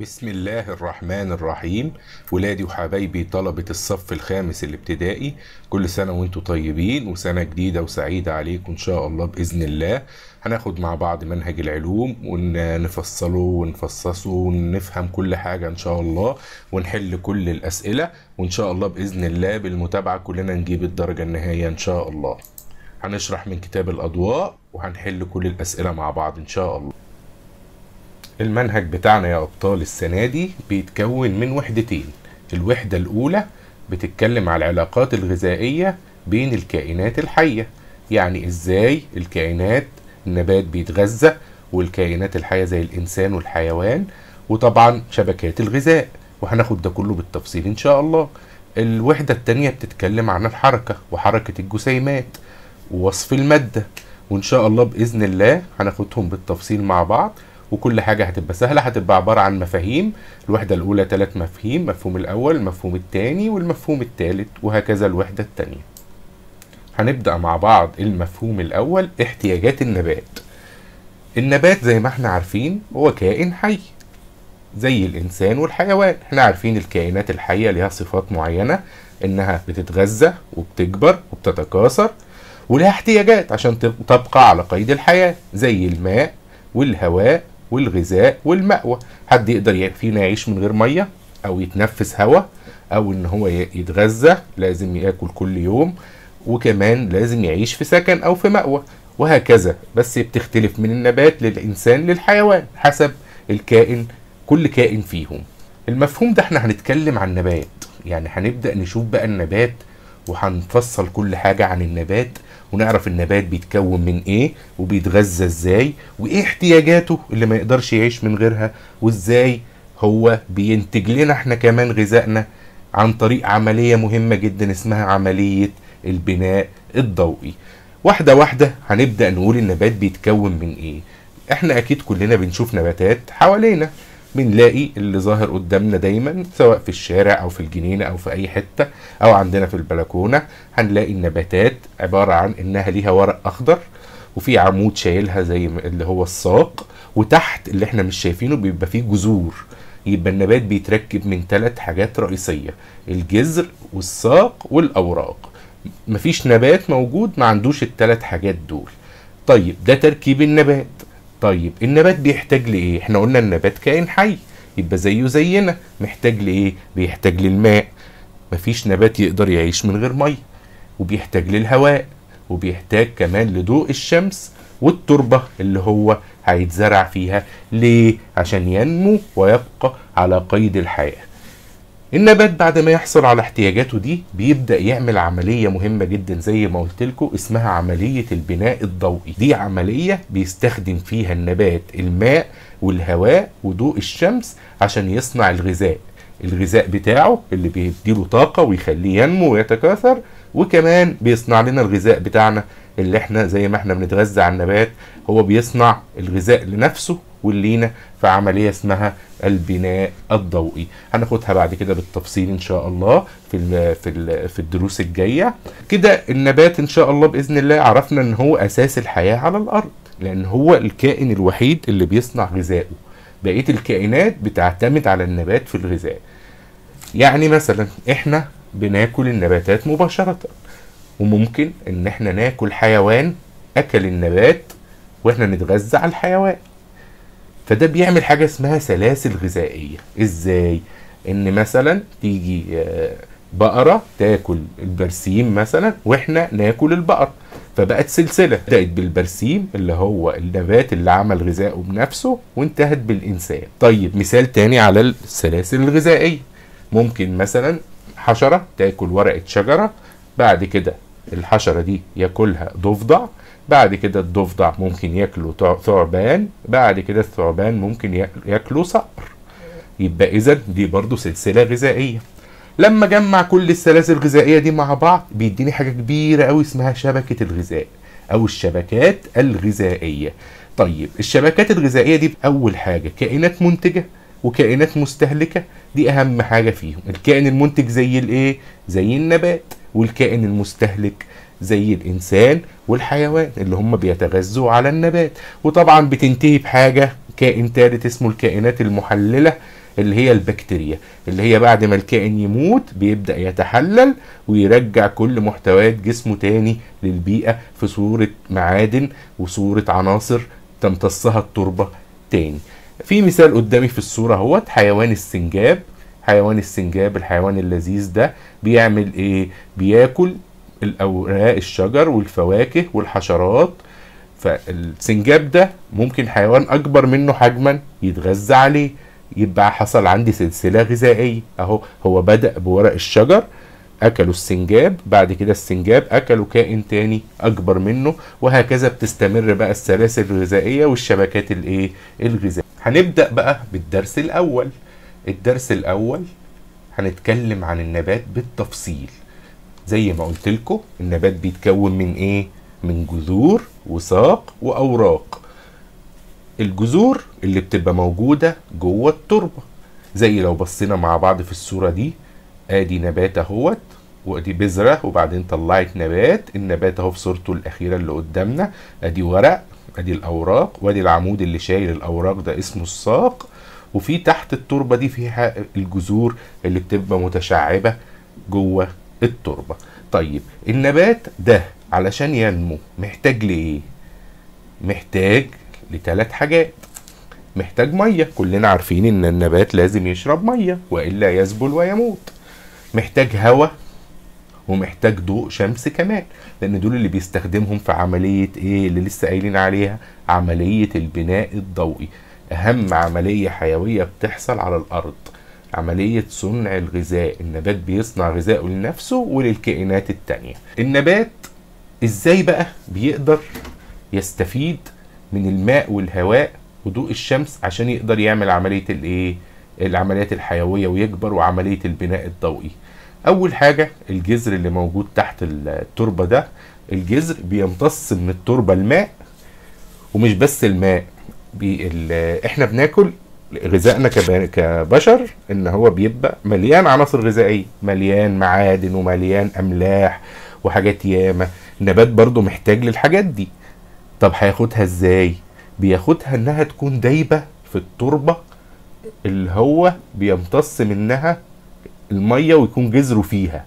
بسم الله الرحمن الرحيم. ولادي وحبايبي طلبة الصف الخامس الابتدائي، كل سنة وانتم طيبين وسنة جديدة وسعيدة عليكم ان شاء الله بإذن الله. هناخد مع بعض منهج العلوم ونفصله ونفصصه ونفهم كل حاجة ان شاء الله، ونحل كل الأسئلة، وان شاء الله بإذن الله بالمتابعة كلنا نجيب الدرجة النهائية ان شاء الله. هنشرح من كتاب الأضواء وهنحل كل الأسئلة مع بعض ان شاء الله. المنهج بتاعنا يا أبطال السنة دي بيتكون من وحدتين. الوحدة الأولى بتتكلم على العلاقات الغذائية بين الكائنات الحية، يعني إزاي الكائنات النبات بيتغذى والكائنات الحية زي الإنسان والحيوان، وطبعا شبكات الغذاء، وهناخد ده كله بالتفصيل إن شاء الله. الوحدة التانية بتتكلم عن الحركة وحركة الجسيمات ووصف المادة، وإن شاء الله بإذن الله هناخدهم بالتفصيل مع بعض، وكل حاجة هتبقى سهلة، هتبقى عبارة عن مفاهيم. الوحدة الأولى 3 مفاهيم، مفهوم الأول، مفهوم الثاني، والمفهوم الثالث، وهكذا الوحدة الثانية. هنبدأ مع بعض المفهوم الأول، احتياجات النبات. النبات زي ما احنا عارفين هو كائن حي زي الإنسان والحيوان. احنا عارفين الكائنات الحية ليها صفات معينة، إنها بتتغذى وبتكبر وبتتكاثر، ولها احتياجات عشان تبقى على قيد الحياة زي الماء والهواء والغذاء والمأوى. حد يقدر فينا يعيش من غير مية او يتنفس هواء او ان هو يتغذى؟ لازم ياكل كل يوم، وكمان لازم يعيش في سكن او في مأوى، وهكذا. بس بتختلف من النبات للانسان للحيوان حسب الكائن، كل كائن فيهم. المفهوم ده احنا هنتكلم عن النبات، يعني هنبدأ نشوف بقى النبات وهنفصل كل حاجة عن النبات، ونعرف النبات بيتكون من ايه وبيتغذى ازاي وايه احتياجاته اللي ما يقدرش يعيش من غيرها، وازاي هو بينتج لنا احنا كمان غذائنا عن طريق عملية مهمة جدا اسمها عملية البناء الضوئي. واحدة واحدة هنبدأ نقول النبات بيتكون من ايه. احنا اكيد كلنا بنشوف نباتات حوالينا، بنلاقي اللي ظاهر قدامنا دايما سواء في الشارع او في الجنينة او في اي حتة او عندنا في البلكونة، هنلاقي النباتات عبارة عن انها ليها ورق اخضر وفي عمود شايلها زي اللي هو الساق، وتحت اللي احنا مش شايفينه بيبقى فيه جذور. يبقى النبات بيتركب من 3 حاجات رئيسية، الجذر والساق والاوراق. مفيش نبات موجود ما عندوش ال3 حاجات دول. طيب ده تركيب النبات. طيب النبات بيحتاج لإيه؟ احنا قلنا النبات كائن حي، يبقى زيه زينا، محتاج لإيه؟ بيحتاج للماء، مفيش نبات يقدر يعيش من غير مية، وبيحتاج للهواء، وبيحتاج كمان لضوء الشمس والتربة اللي هو هيتزرع فيها. ليه؟ عشان ينمو ويبقى على قيد الحياة. النبات بعد ما يحصل على احتياجاته دي بيبدأ يعمل عملية مهمة جدا زي ما قلت لكم اسمها عملية البناء الضوئي. دي عملية بيستخدم فيها النبات الماء والهواء وضوء الشمس عشان يصنع الغذاء، الغذاء بتاعه اللي بيديله طاقة ويخليه ينمو ويتكاثر، وكمان بيصنع لنا الغذاء بتاعنا اللي احنا زي ما احنا بنتغذى على النبات هو بيصنع الغذاء لنفسه واللينا، في عملية اسمها البناء الضوئي. هناخدها بعد كده بالتفصيل ان شاء الله في الدروس الجاية. كده النبات ان شاء الله بإذن الله عرفنا ان هو اساس الحياة على الارض، لان هو الكائن الوحيد اللي بيصنع غذائه. بقية الكائنات بتعتمد على النبات في الغذاء. يعني مثلا احنا بناكل النباتات مباشرة، وممكن ان احنا ناكل حيوان اكل النبات واحنا نتغذى على الحيوان. فده بيعمل حاجة اسمها سلاسل غذائية. ازاي؟ ان مثلا تيجي بقرة تاكل البرسيم مثلا واحنا ناكل البقر، فبقت سلسلة بدأت بالبرسيم اللي هو النبات اللي عمل غذائه بنفسه وانتهت بالإنسان. طيب مثال تاني على السلاسل الغذائية، ممكن مثلا حشرة تاكل ورقة شجرة، بعد كده الحشرة دي ياكلها ضفدع، بعد كده الضفدع ممكن ياكله ثعبان، بعد كده الثعبان ممكن ياكله صقر. يبقى اذا دي برضو سلسلة غذائية. لما جمع كل السلاسل الغذائية دي مع بعض بيديني حاجة كبيرة قوي اسمها شبكة الغذاء او الشبكات الغذائية. طيب الشبكات الغذائية دي اول حاجة كائنات منتجة وكائنات مستهلكة، دي اهم حاجة فيهم. الكائن المنتج زي الايه؟ زي النبات، والكائن المستهلك زي الإنسان والحيوان اللي هم بيتغذوا على النبات. وطبعا بتنتهي بحاجة كائن ثالث اسمه الكائنات المحللة اللي هي البكتيريا، اللي هي بعد ما الكائن يموت بيبدأ يتحلل ويرجع كل محتويات جسمه تاني للبيئة في صورة معادن وصورة عناصر تمتصها التربة تاني. في مثال قدامي في الصورة اهوت، حيوان السنجاب. حيوان السنجاب الحيوان اللذيذ ده بيعمل ايه؟ بياكل الأوراق الشجر والفواكه والحشرات. فالسنجاب ده ممكن حيوان أكبر منه حجما يتغذى عليه، يبقى حصل عندي سلسلة غذائية أهو. هو بدأ بورق الشجر أكلوا السنجاب، بعد كده السنجاب أكلوا كائن تاني أكبر منه، وهكذا بتستمر بقى السلاسل الغذائية والشبكات الإيه؟ الغذائية. هنبدأ بقى بالدرس الأول. الدرس الأول هنتكلم عن النبات بالتفصيل. زي ما قلت لكم النبات بيتكون من ايه؟ من جذور وساق واوراق. الجذور اللي بتبقى موجودة جوه التربة، زي لو بصينا مع بعض في الصورة دي، ادي نبات اهوت وادي بذرة وبعدين طلعت نبات. النبات اهو في صورته الأخيرة اللي قدامنا، ادي ورق، ادي الاوراق، وادي العمود اللي شايل الاوراق ده اسمه الساق، وفي تحت التربة دي فيها الجذور اللي بتبقى متشعبة جوه التربة. طيب النبات ده علشان ينمو محتاج لإيه؟ محتاج لثلاث حاجات. محتاج مية، كلنا عارفين إن النبات لازم يشرب مية وإلا يذبل ويموت. محتاج هواء، ومحتاج ضوء شمس كمان، لأن دول اللي بيستخدمهم في عملية إيه اللي لسه قايلين عليها؟ عملية البناء الضوئي. أهم عملية حيوية بتحصل على الأرض عملية صنع الغذاء. النبات بيصنع غذائه لنفسه وللكائنات التانية. النبات ازاي بقى بيقدر يستفيد من الماء والهواء وضوء الشمس عشان يقدر يعمل عملية الايه؟ العمليات الحيوية ويكبر وعملية البناء الضوئي. اول حاجة الجذر اللي موجود تحت التربة ده، الجذر بيمتص من التربة الماء، ومش بس الماء، احنا بناكل غذائنا كبشر ان هو بيبقى مليان عناصر غذائية، مليان معادن ومليان املاح وحاجات ياما. النبات برضو محتاج للحاجات دي. طب هياخدها ازاي؟ بياخدها انها تكون دايبة في التربة اللي هو بيمتص منها المية ويكون جذره فيها.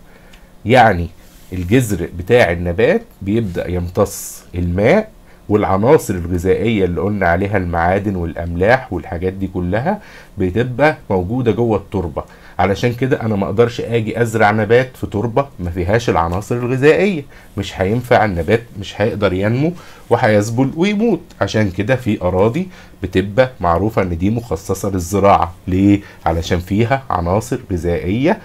يعني الجذر بتاع النبات بيبدأ يمتص الماء والعناصر الغذائية اللي قلنا عليها، المعادن والأملاح والحاجات دي كلها بتبقى موجودة جوه التربة. علشان كده أنا ما أقدرش أجي أزرع نبات في تربة ما فيهاش العناصر الغذائية، مش هينفع، النبات مش هيقدر ينمو وهيذبل ويموت. عشان كده في أراضي بتبقى معروفة إن دي مخصصة للزراعة. ليه؟ علشان فيها عناصر غذائية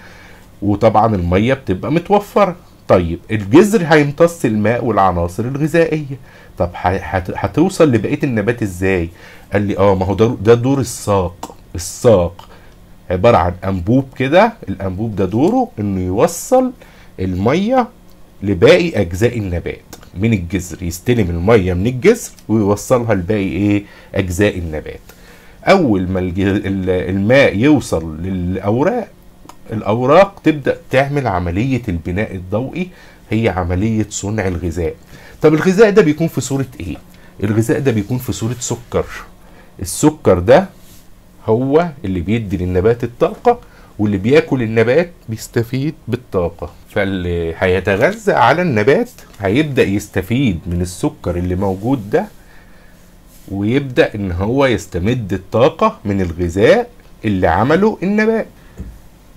وطبعا المية بتبقى متوفرة. طيب الجذر هيمتص الماء والعناصر الغذائية، طب هتوصل لبقية النبات ازاي؟ قال لي ما هو ده دور الساق. الساق عبارة عن انبوب كده، الانبوب ده دوره انه يوصل المية لباقي اجزاء النبات من الجذر، يستلم المية من الجذر ويوصلها لباقي ايه؟ اجزاء النبات. اول ما الماء يوصل للاوراق، الاوراق تبدأ تعمل عملية البناء الضوئي، هي عملية صنع الغذاء. طب الغذاء ده بيكون في صورة ايه؟ الغذاء ده بيكون في صورة سكر. السكر ده هو اللي بيدي للنبات الطاقة، واللي بياكل النبات بيستفيد بالطاقة. فاللي هيتغذى على النبات هيبدأ يستفيد من السكر اللي موجود ده، ويبدأ ان هو يستمد الطاقة من الغذاء اللي عمله النبات.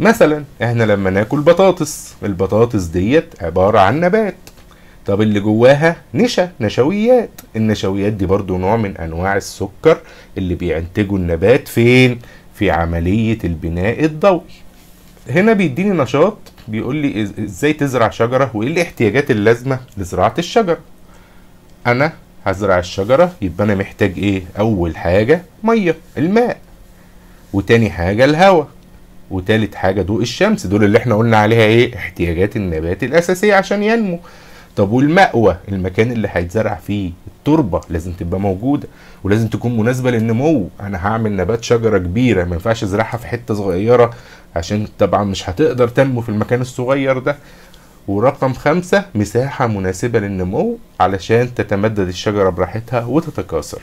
مثلا احنا لما ناكل بطاطس، البطاطس ديت عبارة عن نبات، طب اللي جواها نشا، نشويات. النشويات دي برضو نوع من انواع السكر اللي بينتجه النبات فين؟ في عملية البناء الضوئي. هنا بيديني نشاط بيقول لي ازاي تزرع شجرة وايه الاحتياجات اللازمة لزراعة الشجرة. انا هزرع الشجرة يبقى انا محتاج ايه؟ اول حاجة مية، الماء، وتاني حاجة الهواء، وتالت حاجة ضوء الشمس. دول اللي احنا قلنا عليها ايه؟ احتياجات النبات الاساسية عشان ينمو. طب والمأوى، المكان اللي هيتزرع فيه، التربة لازم تبقى موجودة ولازم تكون مناسبة للنمو. انا هعمل نبات شجرة كبيرة، ما ينفعش ازرعها في حتة صغيرة عشان طبعا مش هتقدر تنمو في المكان الصغير ده. ورقم 5 مساحة مناسبة للنمو علشان تتمدد الشجرة براحتها وتتكاثر.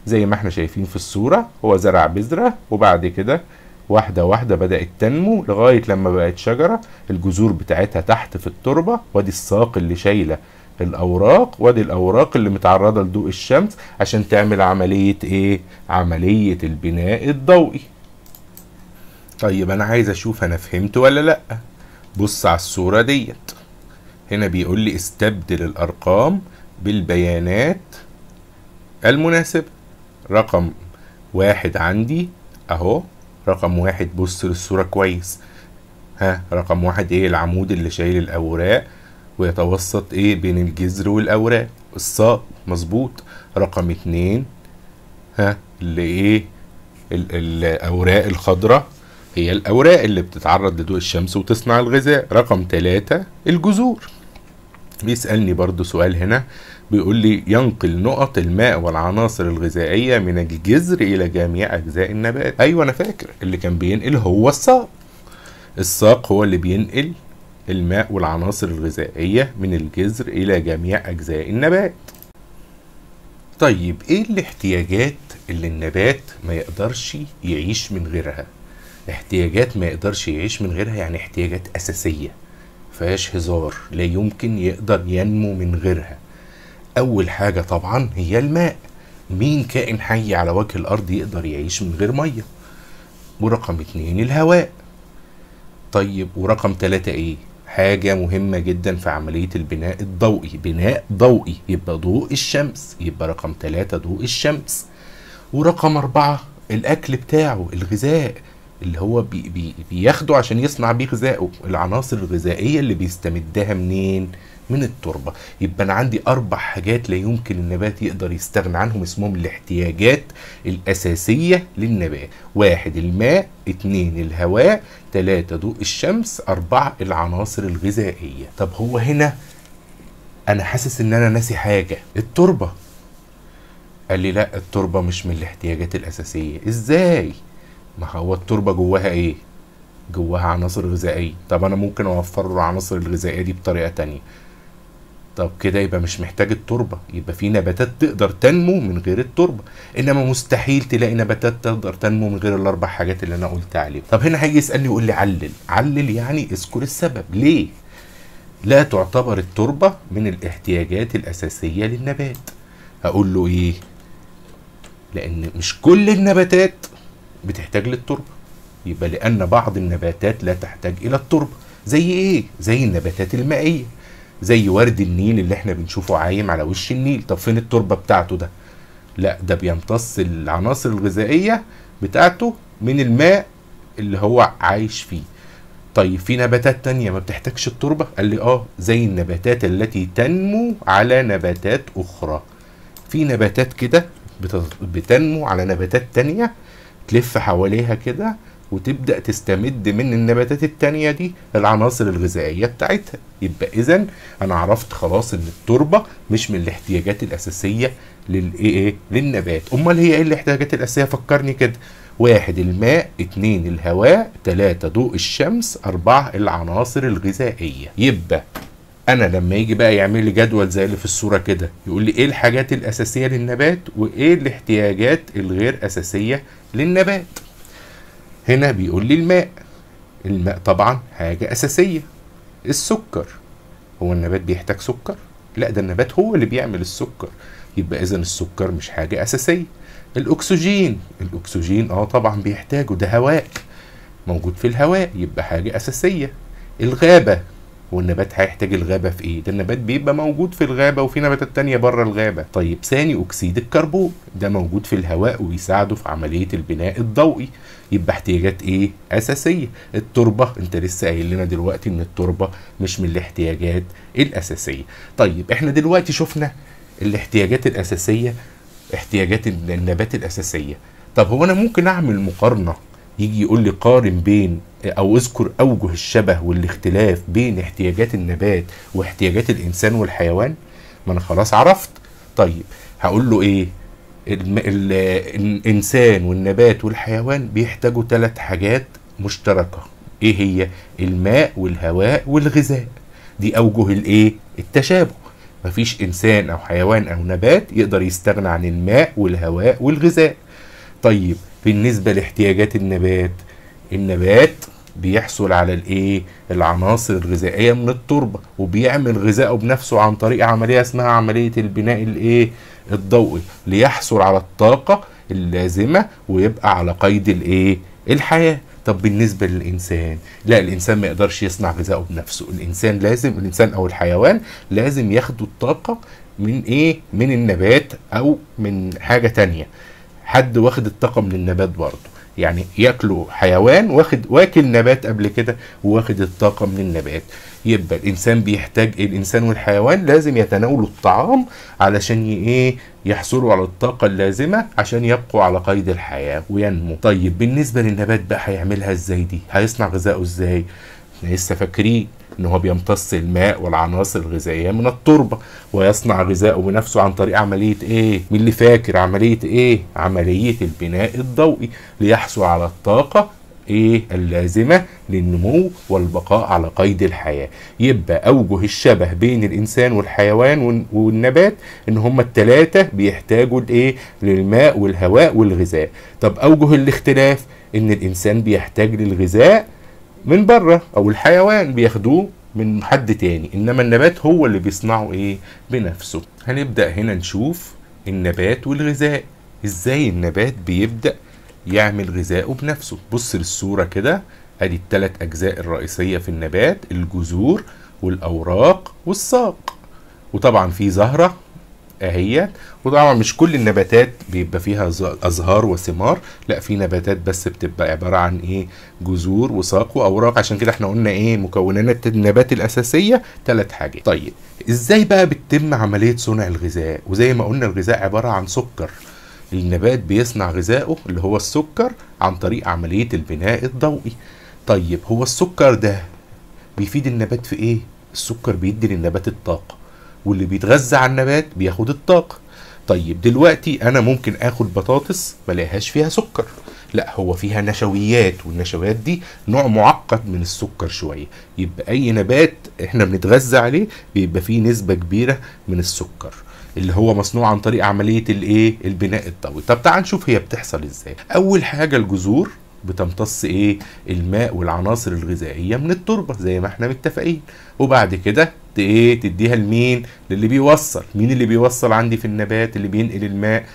زي ما احنا شايفين في الصورة، هو زرع بذرة وبعد كده واحدة واحدة بدأت تنمو لغاية لما بقت شجرة، الجذور بتاعتها تحت في التربة، وادي الساق اللي شايلة الأوراق، وادي الأوراق اللي متعرضة لضوء الشمس عشان تعمل عملية ايه؟ عملية البناء الضوئي. طيب أنا عايز أشوف أنا فهمت ولا لأ. بص على الصورة ديت، هنا بيقول لي استبدل الأرقام بالبيانات المناسبة. رقم 1 عندي أهو، رقم 1 بص للصورة كويس، ها رقم 1 ايه؟ العمود اللي شايل الأوراق ويتوسط ايه بين الجذر والأوراق، الساق، مظبوط. رقم 2 ها اللي ايه الأوراق الخضراء هي الأوراق اللي بتتعرض لضوء الشمس وتصنع الغذاء. رقم 3 الجذور. بيسألني برضو سؤال هنا بيقول لي ينقل نقط الماء والعناصر الغذائية من الجذر إلى جميع أجزاء النبات. أيوة أنا فاكر اللي كان بينقل هو الساق، الساق هو اللي بينقل الماء والعناصر الغذائية من الجذر إلى جميع أجزاء النبات. طيب إيه الاحتياجات اللي النبات ما يقدرش يعيش من غيرها؟ احتياجات ما يقدرش يعيش من غيرها يعني احتياجات أساسية فيهاش هزار، لا يمكن يقدر ينمو من غيرها. أول حاجة طبعا هي الماء، مين كائن حي على وجه الأرض يقدر يعيش من غير مية؟ ورقم 2 الهواء. طيب ورقم 3 ايه؟ حاجة مهمة جدا في عملية البناء الضوئي، بناء ضوئي يبقى ضوء الشمس، يبقى رقم 3 ضوء الشمس. ورقم 4 الأكل بتاعه، الغذاء اللي هو بي بي بياخده عشان يصنع بيه غذائه، العناصر الغذائية اللي بيستمدها منين؟ من التربة. يبقى أنا عندي 4 حاجات لا يمكن النبات يقدر يستغنى عنهم، اسمهم الاحتياجات الأساسية للنبات. 1 الماء، 2 الهواء، 3 ضوء الشمس، 4 العناصر الغذائية. طب هو هنا أنا حاسس إن أنا ناسي حاجة، التربة. قال لي لا التربة مش من الاحتياجات الأساسية. إزاي؟ ما هو التربة جواها إيه؟ جواها عناصر غذائية. طب أنا ممكن أوفر له العناصر الغذائية دي بطريقة تانية. طب كده يبقى مش محتاج التربة، يبقى في نباتات تقدر تنمو من غير التربة، إنما مستحيل تلاقي نباتات تقدر تنمو من غير ال4 حاجات اللي أنا قلت عليهم. طب هنا هيجي يسألني ويقول لي علل، علل يعني اذكر السبب ليه لا تعتبر التربة من الاحتياجات الأساسية للنبات. هقول له إيه؟ لأن مش كل النباتات بتحتاج للتربة، يبقى لأن بعض النباتات لا تحتاج إلى التربة. زي إيه؟ زي النباتات المائية، زي ورد النيل اللي احنا بنشوفه عايم على وش النيل. طب فين التربة بتاعته ده؟ لا ده بيمتص العناصر الغذائية بتاعته من الماء اللي هو عايش فيه. طيب في نباتات تانية ما بتحتاجش التربة؟ قال لي اه، زي النباتات التي تنمو على نباتات أخرى. في نباتات كده بتنمو على نباتات تانية، تلف حواليها كده وتبدأ تستمد من النباتات التانية دي العناصر الغذائية بتاعتها. يبقى إذن أنا عرفت خلاص إن التربة مش من الاحتياجات الأساسية للإيه؟ للنبات. أمال هي إيه الاحتياجات الأساسية؟ فكرني كده. 1 الماء، 2 الهواء، 3 ضوء الشمس، 4 العناصر الغذائية. يبقى أنا لما يجي بقى يعمل لي جدول زي اللي في الصورة كده، يقول لي إيه الحاجات الأساسية للنبات وإيه الاحتياجات الغير أساسية للنبات. هنا بيقول لي الماء، الماء طبعا حاجة أساسية. السكر، هو النبات بيحتاج سكر؟ لا ده النبات هو اللي بيعمل السكر، يبقى إذن السكر مش حاجة أساسية. الأكسجين، الأكسجين طبعا بيحتاجه، ده هواء موجود في الهواء، يبقى حاجة أساسية. الغابة، والنبات هيحتاج الغابة في ايه؟ ده النبات بيبقى موجود في الغابة وفي نباتات تانية بره الغابة. طيب ثاني أكسيد الكربون، ده موجود في الهواء وبيساعده في عملية البناء الضوئي، يبقى احتياجات ايه؟ أساسية. التربة، انت لسه قايل لنا دلوقتي ان التربة مش من الاحتياجات الأساسية. طيب احنا دلوقتي شفنا الاحتياجات الأساسية، احتياجات النبات الأساسية. طب هو انا ممكن اعمل مقارنة، يجي يقول لي قارن بين او اذكر اوجه الشبه والاختلاف بين احتياجات النبات واحتياجات الانسان والحيوان؟ ما انا خلاص عرفت. طيب هقول له ايه؟ الانسان والنبات والحيوان بيحتاجوا 3 حاجات مشتركة، ايه هي؟ الماء والهواء والغذاء. دي اوجه الايه؟ التشابه. مفيش انسان او حيوان او نبات يقدر يستغنى عن الماء والهواء والغذاء. طيب بالنسبة لاحتياجات النبات، النبات بيحصل على الايه؟ العناصر الغذائية من التربة، وبيعمل غذائه بنفسه عن طريق عملية اسمها عملية البناء الايه؟ الضوئي، ليحصل على الطاقة اللازمة ويبقى على قيد الايه؟ الحياة. طب بالنسبة للإنسان، لا، الإنسان ما يقدرش يصنع غذائه بنفسه، الإنسان لازم، الإنسان أو الحيوان لازم ياخدوا الطاقة من إيه؟ من النبات أو من حاجة تانية. حد واخد الطاقة من النبات برضه، يعني ياكلوا حيوان واخد واكل نبات قبل كده وواخد الطاقة من النبات. يبقى الإنسان بيحتاج، الإنسان والحيوان لازم يتناولوا الطعام علشان إيه؟ يحصلوا على الطاقة اللازمة عشان يبقوا على قيد الحياة وينمو. طيب بالنسبة للنبات بقى هيعملها إزاي دي؟ هيصنع غذائه إزاي؟ احنا لسه فاكرين إن هو بيمتص الماء والعناصر الغذائية من التربة ويصنع غذائه بنفسه عن طريق عملية إيه؟ مين اللي فاكر عملية إيه؟ عملية البناء الضوئي، ليحصل على الطاقة إيه؟ اللازمة للنمو والبقاء على قيد الحياة. يبقى أوجه الشبه بين الإنسان والحيوان والنبات إن هما التلاتة بيحتاجوا لإيه؟ للماء والهواء والغذاء. طب أوجه الاختلاف إن الإنسان بيحتاج للغذاء من بره أو الحيوان بياخدوه من حد تاني، إنما النبات هو اللي بيصنعه إيه؟ بنفسه. هنبدأ هنا نشوف النبات والغذاء، إزاي النبات بيبدأ يعمل غذائه بنفسه. بص للصورة كده، ادي الثلاث اجزاء الرئيسية في النبات، الجذور والاوراق والساق، وطبعا في زهرة اهي. وطبعا مش كل النباتات بيبقى فيها ازهار وثمار، لا، في نباتات بس بتبقى عبارة عن ايه؟ جذور وساق واوراق. عشان كده احنا قلنا ايه؟ مكونات النبات الاساسية ثلاث حاجات. طيب ازاي بقى بتتم عملية صنع الغذاء؟ وزي ما قلنا الغذاء عبارة عن سكر، النبات بيصنع غذائه اللي هو السكر عن طريق عملية البناء الضوئي. طيب هو السكر ده بيفيد النبات في ايه؟ السكر بيدي للنبات الطاقة، واللي بيتغذى على النبات بياخد الطاقة. طيب دلوقتي انا ممكن اخد بطاطس ملاقيهاش فيها سكر، لا، هو فيها نشويات، والنشويات دي نوع معقد من السكر شوية. يبقى اي نبات احنا بنتغذى عليه بيبقى فيه نسبة كبيرة من السكر اللي هو مصنوع عن طريق عملية الايه؟ البناء الضوئي. طب تعال نشوف هي بتحصل ازاي. اول حاجة الجذور بتمتص ايه؟ الماء والعناصر الغذائية من التربة زي ما احنا متفقين، وبعد كده ايه؟ تديها لمين؟ للي بيوصل. مين اللي بيوصل عندي في النبات اللي بينقل الماء؟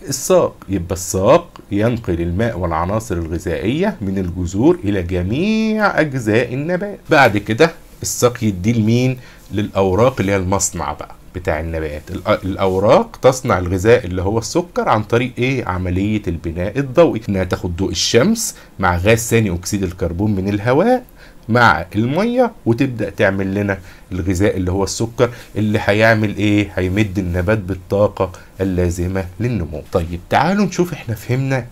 الساق. يبقى الساق ينقل الماء والعناصر الغذائية من الجذور الى جميع اجزاء النبات. بعد كده الساق يديه لمين؟ للاوراق اللي هي المصنع بقى بتاع النبات. الأوراق تصنع الغذاء اللي هو السكر عن طريق إيه؟ عملية البناء الضوئي، إنها تاخد ضوء الشمس مع غاز ثاني أكسيد الكربون من الهواء مع المية، وتبدأ تعمل لنا الغذاء اللي هو السكر اللي هيعمل إيه؟ هيمد النبات بالطاقة اللازمة للنمو. طيب تعالوا نشوف إحنا فهمنا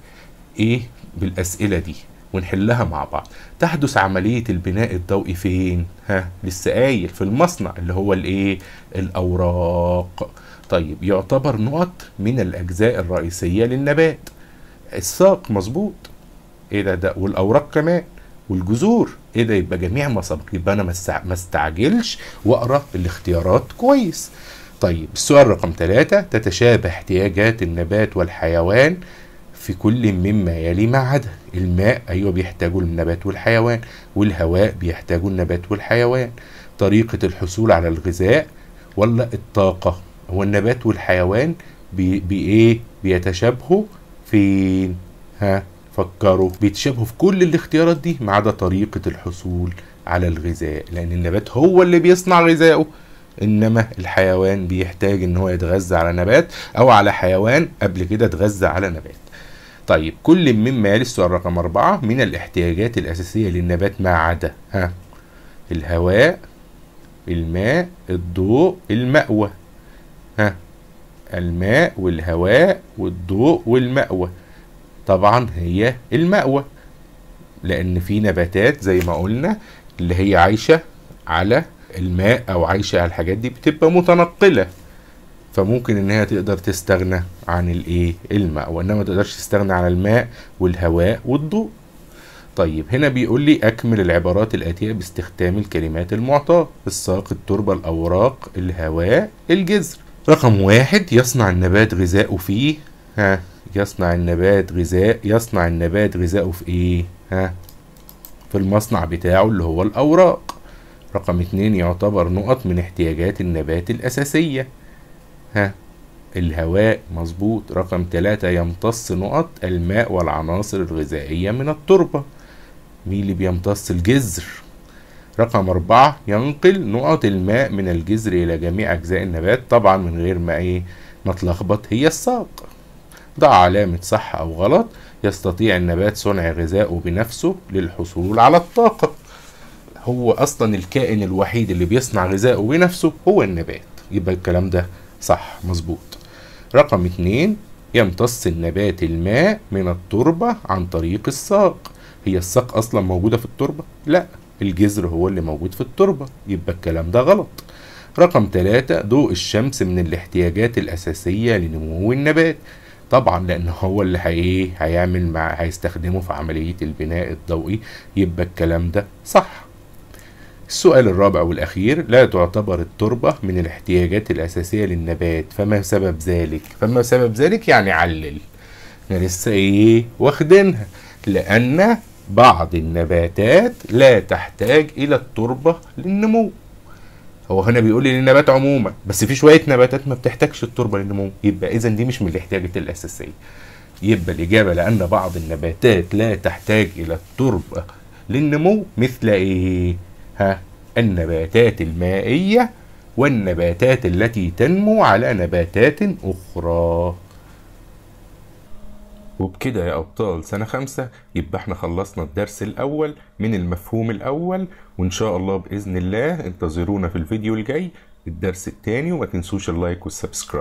إيه بالأسئلة دي ونحلها مع بعض. تحدث عملية البناء الضوئي فين؟ ها، لسه قايل في المصنع اللي هو الايه؟ الأوراق. طيب يعتبر نقط من الأجزاء الرئيسية للنبات. الساق مظبوط، ايه ده؟ ده والأوراق كمان والجذور، ايه ده؟ يبقى جميع ما سبق. يبقى انا ما استعجلش واقرا الاختيارات كويس. طيب السؤال رقم 3، تتشابه احتياجات النبات والحيوان في كل مما يلي ما عدا الماء. ايوه بيحتاجوا النبات والحيوان، والهواء بيحتاجوا النبات والحيوان. طريقة الحصول على الغذاء ولا الطاقة؟ هو النبات والحيوان بي بيتشابهوا فين؟ ها فكروا، بيتشابهوا في كل الاختيارات دي ما عدا طريقة الحصول على الغذاء، لأن النبات هو اللي بيصنع غذائه، إنما الحيوان بيحتاج إن هو يتغذى على نبات أو على حيوان قبل كده اتغذى على نبات. طيب كل مما يلي السؤال رقم 4 من الاحتياجات الأساسية للنبات ما عدا ها الهواء، الماء، الضوء، المأوى. ها الماء والهواء والضوء والمأوى. طبعا هي المأوى، لأن في نباتات زي ما قلنا اللي هي عايشة على الماء أو عايشة على الحاجات دي بتبقى متنقلة، فممكن إن هي تقدر تستغنى عن الإيه؟ الماء، وإنما ما تقدرش تستغنى عن الماء والهواء والضوء. طيب هنا بيقول لي أكمل العبارات الآتية باستخدام الكلمات المعطاة: الساق، التربة، الأوراق، الهواء، الجذر. رقم 1 يصنع النبات غذاؤه فيه. ها يصنع النبات غذاء، يصنع النبات غذاؤه في إيه؟ ها في المصنع بتاعه اللي هو الأوراق. رقم 2 يعتبر نقط من احتياجات النبات الأساسية. ها، الهواء، مظبوط. رقم 3 يمتص نقط الماء والعناصر الغذائية من التربة. مين اللي بيمتص؟ الجذر. رقم 4 ينقل نقط الماء من الجذر إلى جميع أجزاء النبات. طبعا من غير ما إيه نتلخبط، هي الساق. ضع علامة صح أو غلط. يستطيع النبات صنع غذائه بنفسه للحصول على الطاقة. هو أصلا الكائن الوحيد اللي بيصنع غذائه بنفسه هو النبات، يبقى الكلام ده صح مظبوط. رقم 2 يمتص النبات الماء من التربة عن طريق الساق. هي الساق أصلا موجودة في التربة؟ لا، الجذر هو اللي موجود في التربة، يبقى الكلام ده غلط. رقم 3 ضوء الشمس من الاحتياجات الأساسية لنمو النبات. طبعا لأن هو اللي هيعمل مع هيستخدمه في عملية البناء الضوئي، يبقى الكلام ده صح. السؤال الرابع والأخير، لا تعتبر التربة من الاحتياجات الأساسية للنبات، فما سبب ذلك؟ فما سبب ذلك يعني علل. احنا لسه ايه واخدينها، لأن بعض النباتات لا تحتاج إلى التربة للنمو. هو هنا بيقول لي للنبات عموما، بس في شوية نباتات ما بتحتاجش التربة للنمو، يبقى إذا دي مش من الاحتياجات الأساسية. يبقى الإجابة لأن بعض النباتات لا تحتاج إلى التربة للنمو، مثل إيه؟ ها، النباتات المائية والنباتات التي تنمو على نباتات أخرى. وبكده يا أبطال سنة 5 يبقى احنا خلصنا الدرس الأول من المفهوم الأول، وإن شاء الله بإذن الله انتظرونا في الفيديو الجاي الدرس الثاني، وما تنسوش ال like وال subscribe.